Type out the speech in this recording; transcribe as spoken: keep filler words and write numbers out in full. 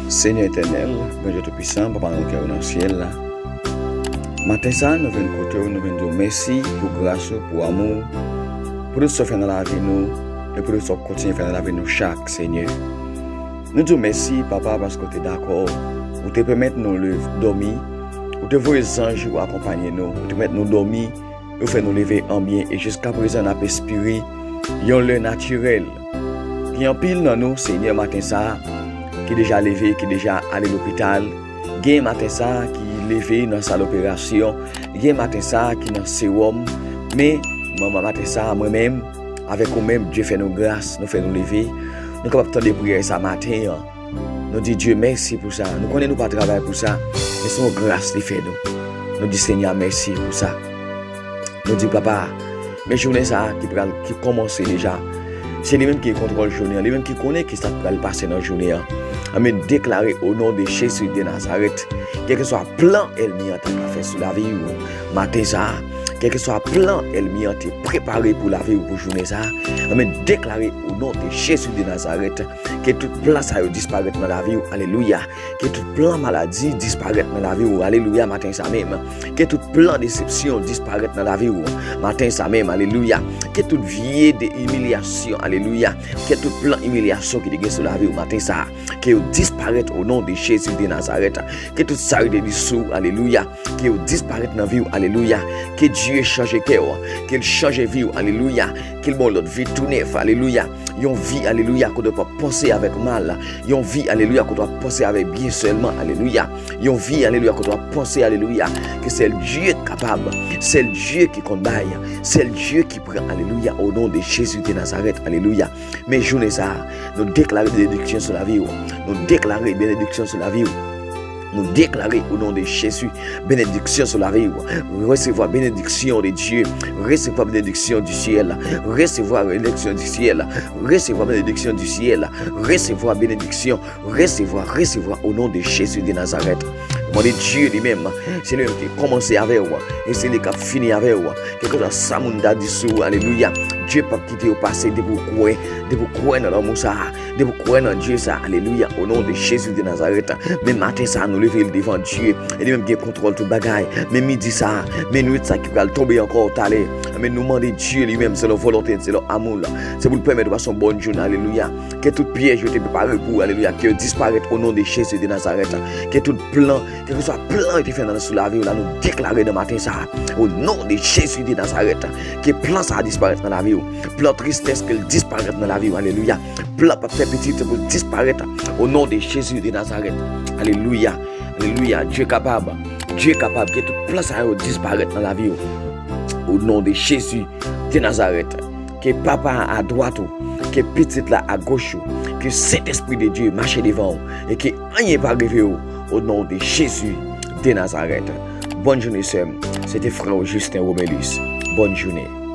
Senyè etènèl, Bondye Toupisan, Papa nou ki nan syèl la. Maten sa, nou vin kote w, nou vin di w mèsi pou gras ou, pou amou w, pou tout sa w fè nan lavi nou, e pou tout sa w kontinye fè nan lavi nou chak, Senyè. Nou di w mèsi, Papa, paske w te dakò, ou te pèmèt nou leve, dòmi, ou te voye zanj ou akonpanye nou, ou te pèmèt nou dòmi, ou fè nou leve an byen, e jiska prezan n ap espire yon lè natirèl. Gen anpil nan nou, Senyè, maten sa a, ki deja leve, ki deja ale lopital. Gen maten sa a ki leve nan sal operasyon. Gen maten sa a ki nan sewòm. Men, manman, maten sa a, mwen menm, avèk ou menm, Dye fè nou gras, nou fè nou leve. Nou kapab tande priyè sa maten an. Nou di Dye mèsi pou sa. Nou konnen nou pa travay pou sa, men se yon gras li fè nou. Nou di Senyè mèsi pou sa. Nou di Papa, men jounen sa a ki pral, ki kòmanse deja. Se li menm ki gen kontwòl jounen an, li menm ki konnen ki sa k pral pase nan jounen an. An men deklare o non de Jezi de Nazarèt, kèlkeswa plan ènmi an ta ka fè sou lavi w maten sa a, kèlkeswa plan ènmi an te prepare pou lavi w pou jounen sa a, an men deklare o non de Jezi de Nazarèt, ke tout plan sa yo disparèt nan lavi w. Alelouya. Ke tout plan maladi disparèt nan lavi w. Alelouya, maten sa menm. Ke tout plan desepsyon disparèt nan lavi w. Maten sa menm, alelouya. Ke tout vye de imilyasyon, alelouya. Ke tout plan imilyasyon ki te gen sou lavi w maten sa, ke yo disparèt o non de Jezi de Nazarèt. Ke tout sa yo te di sou w, alelouya, ke yo disparèt nan vi w, alelouya. Ke Dye chanje kè w, ke l chanje vi w, alelouya. Ke l ba w lòt vi tou nèf, alelouya. Yon vi, alelouya, kote w p ap panse avèk mal. Yon vi, alelouya, kote w ap panse avèk byen sèlman, alelouya. Yon vi, alelouya, kote w ap panse, alelouya, ke sèl Dye k kapab, sèl Dye ki konn bay, sèl Dye ki pran, alelouya, o non de Jezi de Nazarèt, alelouya. Men jounen sa a, nou deklare benediksyon sou lavi w. Nou deklare benediksyon sou lavi w. Nou deklare o non de Jezi benediksyon sou lavi w. Resevwa benediksyon de Dye. Resevwa benediksyon di syèl. Resevwa benediksyon di syèl. Resevwa benediksyon di syèl. Resevwa benediksyon. Resevwa, resevwa o non de Jezi de Nazarèt. Mande Dye li menm, se li menm ki kòmanse avè w, e se li k ap fini avè w. Kèlkeswa sa moun ta di sou ou, alelouya, Dye p ap kite yo pase depi w kwè, depi w kwè nan lanmou sa a, depi w kwè nan Dye sa a, alelouya, o non de Jezi de Nazarèt. Men maten sa a, nou leve l devan Dye, e li menm gen kontwòl tout bagay. Men midi sa a, men nwit sa a ki pral tonbe ankò talè, men nou mande Dye li menm, selon volonte l, selon amou l, se pou l pèmèt ou pase yon bòn jounen, alelouya. Ke tout pyèj yo te prepare pou ou, alelouya, ke yo disparèt o non de Jezi de Nazarèt. Ke tout plan, kèlkeswa plan yo te fè nan sou lavi w la, nou deklare nan maten sa a, o non de Jezi de Nazarèt, ke plan sa a disparèt nan lavi w. Plan tristès, ke l disparèt nan lavi w, alelouya. Plan p ap fè pitit, pou l disparèt o non de Jezi de Nazarèt. Alelouya, alelouya. Dye kapab, Dye kapab, ke tout plan sa yo disparèt nan lavi w. O non de Jezi de Nazarèt. Ke Papa a adwat ou, ke Pitit la agoch ou, ke Sentespri de Dye mache devan ou, e ke anyen pa rive ou, o non de Jezi de Nazarèt. Bòn jounen, sè m. Se te frè w Justin Romelus. Bòn jounen.